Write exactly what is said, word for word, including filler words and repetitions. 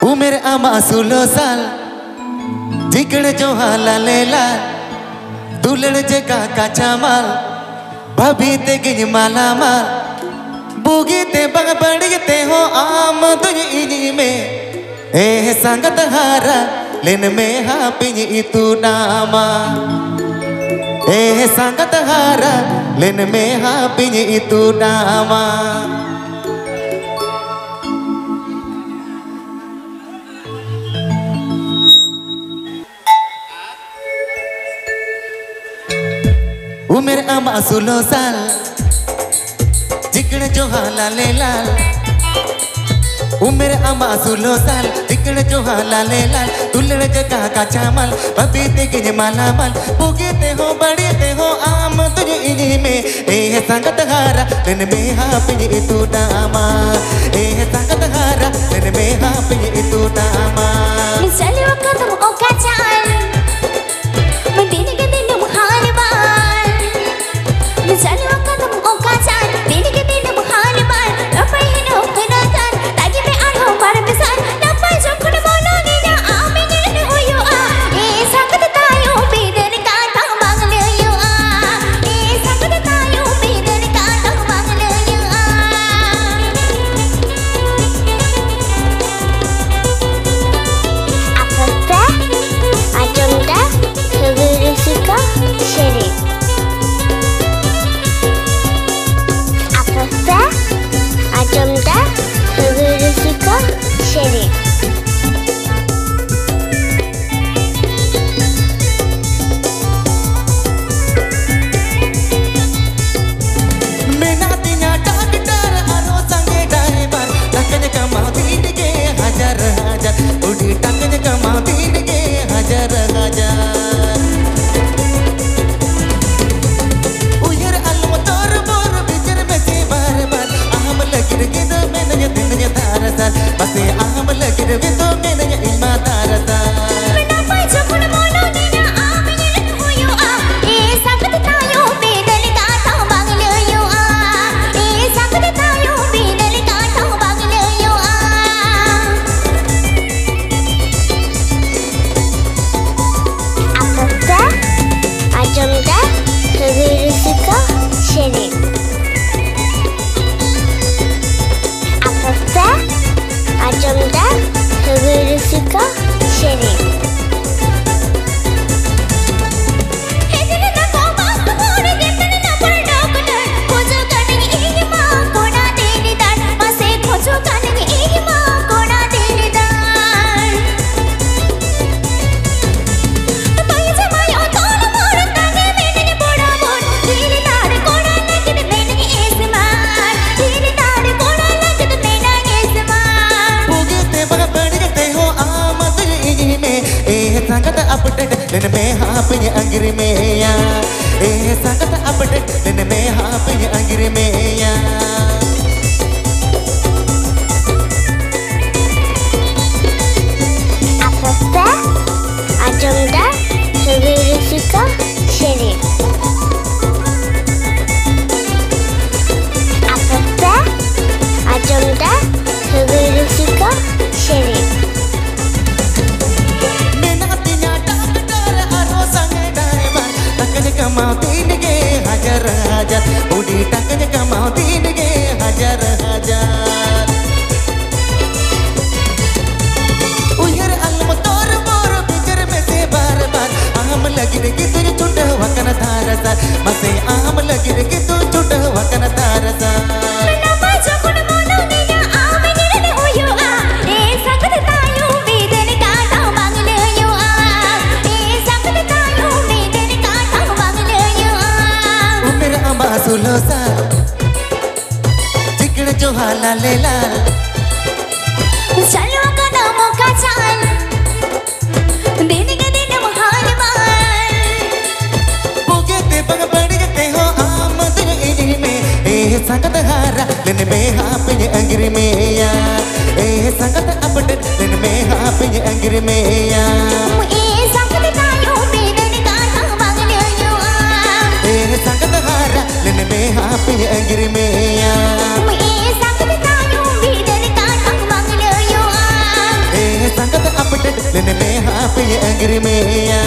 ᱩᱢᱮᱨ ᱟᱢᱟᱜ ᱥᱳᱞᱳ ᱥᱟᱞ, ᱪᱤᱠᱟᱹᱲ ᱡᱚᱦᱟ ᱞᱟᱞᱮ ᱞᱟᱞ, ᱫᱩᱞᱟᱹᱲ ᱡᱮᱜᱟ ᱠᱟᱸᱪᱟ ᱢᱟᱞ, ᱵᱷᱟᱵᱤ ᱛᱮᱜᱮᱧ ᱢᱟᱞᱟ ᱢᱟᱞ᱾ ᱵᱩᱜᱤ ᱛᱮ ᱵᱟᱝ ᱵᱟᱹᱲᱤᱡ ᱛᱮᱦᱚᱸ ᱟᱢ ᱫᱚᱧ ᱤᱧ ᱢᱮ᱾ ᱮ ᱥᱟᱸᱜᱟᱛ ᱦᱟᱨᱟ ᱞᱮᱱ ᱢᱮ ᱦᱟᱯᱤᱧ ᱤᱛᱩᱫ ᱟᱢᱟ᱾ ᱮ ᱥᱟᱸᱜᱟᱛ ᱦᱟᱨᱟ ᱞᱮᱱ ᱢᱮ ᱦᱟᱯᱤᱧ ᱤᱛᱩᱫ ᱟᱢᱟ᱾ ᱩᱢᱮᱨ ᱟᱢᱟᱜ ᱥᱳᱞᱳ ᱥᱟᱞ, ᱪᱤᱠᱟᱹᱲ ᱡᱚᱦᱟ ᱞᱟᱞᱮ ᱞᱟᱞ᱾ ᱩᱢᱮᱨ ᱟᱢᱟᱜ ᱥᱳᱞᱳ ᱥᱟᱞ, ᱪᱤᱠᱟᱹᱲ ᱡᱚᱦᱟ ᱞᱟᱞᱮ ᱞᱟᱞ, ᱫᱩᱞᱟᱹᱲ ᱡᱟᱭᱜᱟ ᱠᱟᱸᱪᱟ ᱢᱟᱞ, ᱵᱟᱯᱤ ᱛᱮᱜᱮᱧ ᱢᱟᱞᱟ ᱢᱟᱞ, ᱵᱩᱜᱤ ᱛᱮᱦᱚᱸ ᱵᱟᱹᱲᱤᱡ ᱛᱮᱦᱚᱸ ᱟᱢ ᱫᱚᱧ ᱤᱧ ᱢᱮ᱾ ᱮ ᱥᱟᱸᱜᱟᱛ ᱦᱟᱨᱟ ᱞᱮᱱ ᱢᱮ ᱦᱟᱯᱤᱧ ᱤᱛᱩᱫ ᱟᱢᱟ᱾ ᱮ ᱥᱟᱸᱜᱟᱛ ᱦᱟᱨᱟ ᱞᱮᱱ ᱢᱮ ᱦᱟᱯᱤᱧ ᱤᱛᱩᱫ ᱟᱢᱟ᱾ ᱢᱤᱥᱟᱞᱤ ᱚᱠᱟ ᱫᱚᱢ ᱚᱠᱟ ᱪᱟᱞ? ᱢᱤᱫ ᱫᱤᱱ ᱜᱮ ᱫᱤᱱ ᱫᱚᱢ ᱦᱟᱨ ᱵᱟᱨ᱾ ᱢᱤᱥᱟᱞᱤ ᱚᱠᱟ ᱫᱚᱢ ᱚᱠᱟ ᱪᱟᱞ? ᱫᱤᱱ ᱜᱮ ᱫᱤᱱ ᱫᱚᱢ ᱦᱟᱨ ᱵᱟᱨ᱾ ᱱᱟᱯᱟᱭ ᱦᱤᱱᱟᱹ ᱦᱤᱱᱟᱹ ᱪᱟᱞ᱾ ᱛᱟᱜᱤ ᱢᱮ ᱟᱨᱦᱚᱸ ᱵᱟᱨ ᱢᱤᱥᱟᱞ᱾ ᱱᱟᱯᱟᱭ ᱡᱚᱠᱷᱚᱱ ᱢᱚᱱᱚ ᱜᱮᱭᱟ ᱟᱢ ᱧᱮᱞ ᱦᱩᱭᱩᱜᱼᱟ᱾ ᱮ ᱥᱟᱸᱜᱟᱛ ᱛᱟᱭᱚᱢ ᱵᱤᱫᱟᱹᱞ ᱠᱟᱛᱷᱟ ᱵᱟᱝ ᱞᱟᱹᱭᱚᱜᱼᱟ᱾ ᱮ ᱥᱟᱸᱜᱟᱛ ᱛᱟᱭᱚᱢ ᱵᱤᱫᱟᱹᱞ ᱠᱟᱛᱷᱟ ᱵᱟᱝ ᱞᱟᱹᱭᱚᱜᱼᱟ᱾ ᱞᱮᱱ ᱢᱮ ᱦᱟᱯᱮᱧ ᱟᱸᱜᱤᱨ ᱢᱮᱭᱟ᱾ ᱮ ᱥᱟᱸᱜᱟᱛ ᱟᱯᱰᱮᱴ ᱞᱮᱱ ᱢᱮ ᱦᱟᱯᱮᱧ ᱟᱸᱜᱤᱨ ᱢᱮᱭᱟ᱾ ᱟᱯᱮ ᱯᱮ ᱟᱸᱡᱚᱢ ᱫᱟ ᱥᱟᱹᱜᱟᱹᱭ ᱨᱩᱥᱤᱠᱟ ᱥᱮᱨᱮᱧ᱾ ᱟᱯᱮ ᱯᱮ ᱟᱸᱡᱚᱢ ᱫᱟ ᱥᱟᱹᱜᱟᱹᱭ ᱨᱩᱥᱤᱠᱟ ᱥᱮᱨᱮᱧ᱾ ᱢᱮᱱᱟᱜ ᱛᱤᱧᱟ ᱰᱟᱠᱛᱟᱨ ᱟᱨᱦᱚᱸ ᱥᱟᱸᱜᱮ ᱰᱟᱭᱵᱟᱨ, ᱴᱟᱠᱟᱧ ᱠᱟᱢᱟᱣ ᱫᱤᱱ ᱜᱮ ᱦᱟᱡᱟᱨ ᱦᱟᱡᱟᱨ, ᱩᱰᱤ ᱴᱟᱠᱟᱧ ᱠᱟᱢᱟᱣ ᱫᱤᱱ ᱜᱮ ᱦᱟᱡᱟᱨ ᱦᱟᱡᱟᱨ᱾ ᱩᱭᱦᱟᱹᱨ ᱟᱞᱚᱢ ᱛᱚᱨ ᱵᱚᱨ, ᱵᱤᱪᱟᱹᱨ ᱢᱮᱥᱮ ᱵᱟᱨ ᱵᱟᱨ, ᱟᱢ ᱞᱟᱹᱜᱤᱫ ᱜᱮ ᱫᱩᱧ ᱪᱷᱩᱴᱟᱹᱣ ᱟᱠᱟᱱᱟ ᱫᱷᱟᱨᱟ ᱥᱟᱨ, ᱢᱟᱥᱮ ᱟᱢ ᱞᱟᱹᱜᱤᱫ ᱜᱮ ᱫᱩᱧ ᱪᱷᱩᱴᱟᱹᱣ ᱟᱠᱟᱱᱟ ᱫᱷᱟᱨᱟ ᱥᱟᱨ᱾ ᱱᱟᱯᱟᱭ ᱡᱚᱠᱷᱚᱱ ᱢᱚᱱᱚ ᱜᱮᱭᱟ ᱟᱢ ᱧᱮᱞ ᱦᱩᱭᱩᱜᱼᱟ, ᱮ ᱥᱟᱸᱜᱟᱛ ᱛᱟᱭᱚᱢ ᱵᱤᱫᱟᱹᱞ ᱠᱟᱴᱟᱣ ᱵᱟᱝ ᱞᱟᱹᱭᱚᱜᱼᱟ, ᱮ ᱥᱟᱸᱜᱟᱛ ᱛᱟᱭᱚᱢ ᱵᱤᱫᱟᱹᱞ ᱠᱟᱴᱟᱣ ᱵᱟᱝ ᱞᱟᱹᱭᱚᱜᱼᱟ᱾ ᱩᱢᱮᱨ ᱟᱢᱟᱜ ᱥᱳᱞᱳ ᱥᱟᱞ, ᱪᱤᱠᱲ ᱡᱚᱦᱟ ᱞᱟᱞᱮ ᱞᱟᱞ, ᱪᱟᱞᱩ ᱟᱠᱟᱱᱟ ᱢᱚᱠᱟ ᱪᱟᱞ, ᱫᱤᱱ ᱜᱮ ᱫᱤᱱᱮᱢ ᱦᱟᱞ ᱢᱟᱞ᱾ ᱵᱩᱜᱤ ᱛᱮ ᱵᱟᱝ ᱵᱟᱹᱲᱤᱡ ᱛᱮᱦᱚᱸ ᱟᱢ ᱫᱚᱧ ᱤᱧ ᱢᱮ᱾ ᱮ ᱥᱟᱸᱜᱟᱛ ᱦᱟᱨᱟ ᱞᱮᱱ ᱢᱮ ᱦᱟᱯᱮᱧ ᱟᱸᱜᱤᱨ ᱢᱮᱭᱟ᱾ ᱮ ᱥᱟᱸᱜᱟᱛ ᱟᱯᱰᱮᱴ ᱞᱮᱱ ᱢᱮ ᱦᱟᱯᱮᱧ ᱟᱸᱜᱤᱨ ᱢᱮᱭᱟ᱾ ᱮ ᱥᱟᱸᱜᱟᱛ ᱛᱟᱭᱚᱢ ᱵᱤᱫᱟᱹᱞ ᱠᱟᱴᱟᱣ ᱵᱟᱝ ᱞᱟᱹᱭᱚᱜᱼᱟ᱾ ᱮ ᱥᱟᱸᱜᱟᱛ ᱦᱟᱨᱟ ᱞᱮᱱ ᱢᱮ ᱦᱟᱯᱮᱧ ᱟᱸᱜᱤᱨ ᱢᱮᱭᱟ᱾ ᱮ ᱥᱟᱸᱜᱟᱛ ᱛᱟᱭᱚᱢ ᱵᱤᱫᱟᱹᱞ ᱠᱟᱴᱟᱣ ᱵᱟᱝ ᱞᱟᱹᱭᱚᱜᱼᱟ᱾ ᱮ ᱥᱟᱸᱜᱟᱛ ᱟᱯᱰᱮᱴ ᱞᱮᱱ ᱢᱮ ᱦᱟᱯᱮᱧ ᱟᱸᱜᱤᱨ ᱢᱮᱭᱟ᱾